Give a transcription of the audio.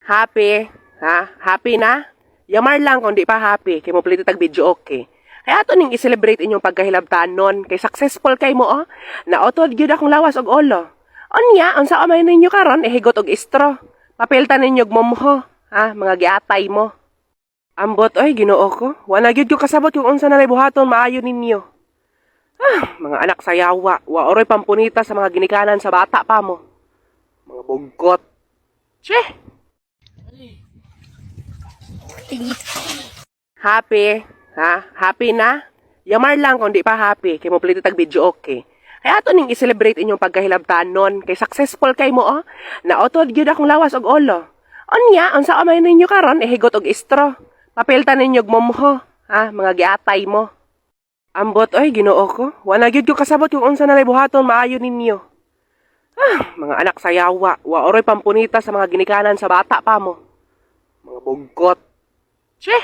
Happy? Ha? Happy na? Yamar lang kung di pa happy kay mo plito tag video, okay. Kaya ato ning i-celebrate inyong pagkahilabtan nun kay successful kay mo, oh. Nautod gyud akong lawas og olo. Unya, unsa may ninyo karon, ihigot og istro. Papilta ninyo og momho, ha, mga giatay mo. Ambot oy, Ginoo ko. Wala gyud ko kasabot kung unsa na buhaton maayo ninyo. Ah, mga anak sa yawa, wa oroy pampunita sa mga ginikanan sa bata pa mo. Mga bugkot. Che! Happy? Ha? Happy na? Yamar lang kung di pa happy kay mo plito tag video, okay. Kaya ato ning i-celebrate inyong pagkahilabtan nun kay successful kay mo, oh. Nautod gyud akong lawas og olo. Unya, unsa may ninyo karon, ihigot og istro. Papilta ninyo og momho, ha, mga giatay mo. Ambot oy, Ginoo ko. Wala gyud ko kasabot kung unsa na buhaton maayo ninyo. Ah, mga anak sa yawa, wa oroy pampunita sa mga ginikanan sa bata pa mo. Mga bugkot. Che!